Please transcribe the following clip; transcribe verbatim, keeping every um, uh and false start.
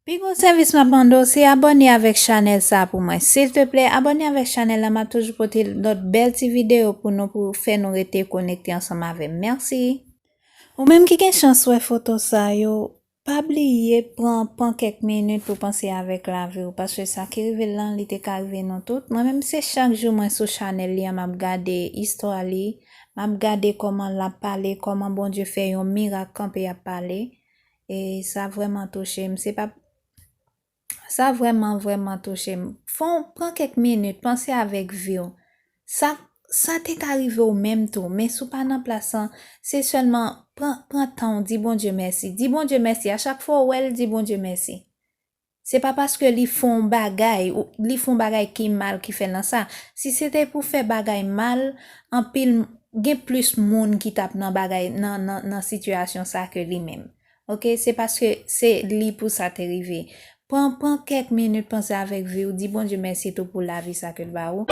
Pi gwo sèvis m ap mande w, se abòne avèk chanèl sa pou mwen. Silteplè, abòne avèk chanèl la, m ap toujou pote lòt bèl ti videyo pou nou, pou fè nou rete konekte ansanm avè m. Mèsi. Ou menm ki gen chans wè foto sa yo, pa bliye pran, pran kèk minit pou panse avèk lavi w, paske sa ki rive l lan, li te ka rive nou tout. Mwen menm, se chak jou mwen sou chanèl li an, m ap gade istwa li, m ap gade kòman l ap pale, kòman Bondye fè yon mirak kanpe ap pale. E sa vrèman touche m. Se pa, sa vrèman, vrèman touche m. Fon, pran kèk minit, panse avèk vi w. Sa, sa te ka rive w menm tou, men si w pa nan plas lan, se sèlman pran, pran tan w, di Bondye mèsi. Di Bondye mèsi. A chak fwa w wè l, di Bondye mèsi. Se pa paske li fè yon bagay, ou, li fè yon bagay ki mal ki fè l nan sa. Si se te pou fè bagay mal, anpil, gen plis moun ki t ap nan bagay, nan, nan, nan sitiyasyon sa ke li menm. Oke, se paske se li pou sa te rive. Pran, pran kèk minit, panse avèk vi w, di Bondye mèsi tou pou lavi sa ke l ba ou.